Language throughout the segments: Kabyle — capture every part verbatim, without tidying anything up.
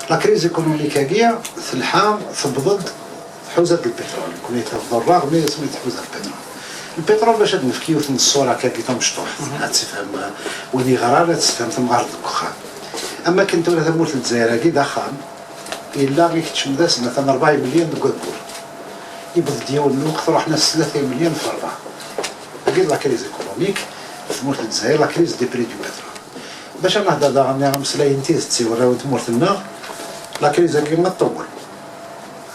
La crise économique-agi telḥa, tewweḍ-d, tḥuza-d lpitrul. Nekkni tewweḍ rraɣ mi asmi tḥuza lpitrul. Lpitrul, bac ad d-nefk yiwet n ṣṣura kagi tamecṭuḥt, ad tt-ifhem win yeɣran, ad tt-tefhem temɣart deg uxxam. Am akken tura tamurt n Lezzayer-agi d axxam, yella ikeččem d ass matan rebɛa imelyan deg waggur. Yewweḍ-d yiwen n lweqt ruḥen-as tlata imelyan f rebɛa. Agi d la crise économique, tmurt n Lezzayer, la crise des prix du pétrole. Bac ad nehder daɣen ameslay n tidet i warraw n tmurt-nneɣ, la crise-agi ma tṭewwel.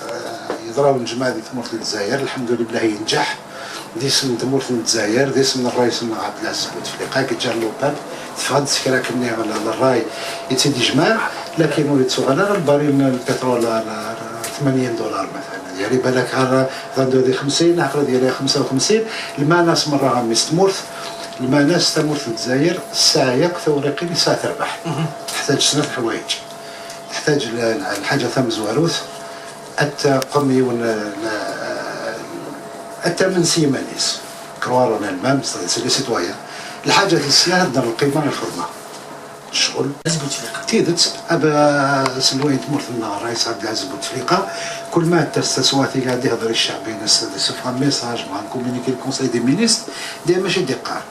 Eh, yeḍra unejmaɛ di tmurt n Lezzayer, lḥemdulillah yenǧeḥ, d isem n tmurt n Lezzayer, d isem n ṛṛayes-nneɣ Ɛebdelaziz Bouteflika, i yeǧǧan l'OPEP, teffeɣ-d s kra akkenni n ṛṛay i tt-id-ijmaɛ, lakin ur ittuɣal ara lbaril n lpitrul ar, ar tmanya dollar, matalan. Yeɛni balak ɣer vingt-deux di xemsin, aql-i di xemsa u xemsin, lmeɛna-s merra am s tmurt, lmeɛna-s tamurt n Lezzayer, ssaɛa yakk tawriqin i tesɛa terbaḥ. Teḥtaǧ snat ḥwayeǧ. Teḥtaǧ l-, l-, lḥaǧa tamezwarut, ad teqqim yiwen, l-, ad tamen s yiman-is. Croire en elle-même, c'est, c'est les citoyens. Lḥaǧa tis snat, ad d-nerr lqima i lxedma. Ccɣel. Ɛezz Bouteflika. Tidet, aba aselway n tmurt-nneɣ, Ṛṛayes Ɛebdelaziz Bouteflika, kul ma d-tas taswiɛt i ad ihder i ccɛeb-ines, ad issufeɣ message, neɣ un communiqué le Conseil des ministres, dayem acu i d-iqqar?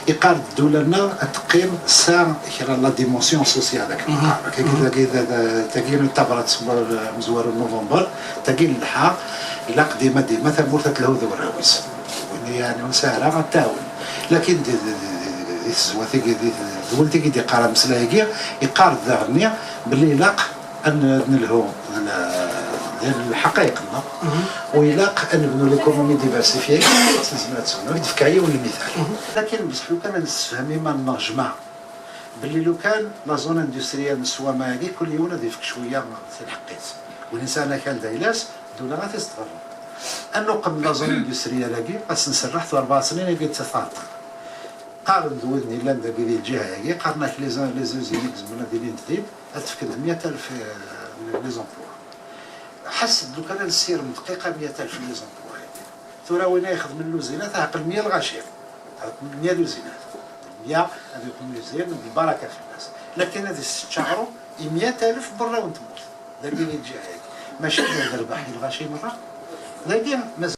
Iqqar-d ddula-nneɣ ad teqqim sa kra la dimension sociale, akken neqqar. Tagi, tagi, tagi d tabrat amezwaru n november, tagi n lḥa, ilaq dima, dima tamurt ad telhu d warraw-is. Win, yeɛni, ur nesɛi ara ad tɛawen. Lakin di, di, di, di, di tezwat-agi, di tedwilt-agi d-iqqar ameslay-agi, iqqar-d daɣenni belli ilaq ad n-, ad nelhu d l-, d lḥaqayeq-nneɣ, u ilaq ad nebnu l'économie diversifiée, tezmer ad tebnu. Ad d-fkeɣ yiwen lmital. Lakin bes lukan ad nessefhem iman-nneɣ jmaɛ, belli lukan la zone industrielle n Sswama-agi, kul yiwen ad yefk cwiya si lḥeqq-is. Win yesɛan akal d ayla-s, ddula ad t-isteɣren. Ad nuqem la zone industrielle-agi, ad s-nserreḥ tura rebɛa snin-agi d taṭṭaq. Qqaren-d widen yellan dagi di lǧiha-agi, qqaren-ak les, les usines i izemren ad ilint din, ad fkent meyya alef, eh, les emplois. Ḥess-d lukan ad nessirem dqiqa meyya alef les emplois. Tura win ay ixedmen luzinat, ɛqel meyya lɣaci. Meyya luzinat. Meyya ad yuqem luzin, d lbaraka fell-as. Lakin ad yesčaɣru i meyya alef n warraw n tmurt. Dagi di lǧiha-agi. Mačči d rrbeḥ i lɣaci merra. Dagi, mazal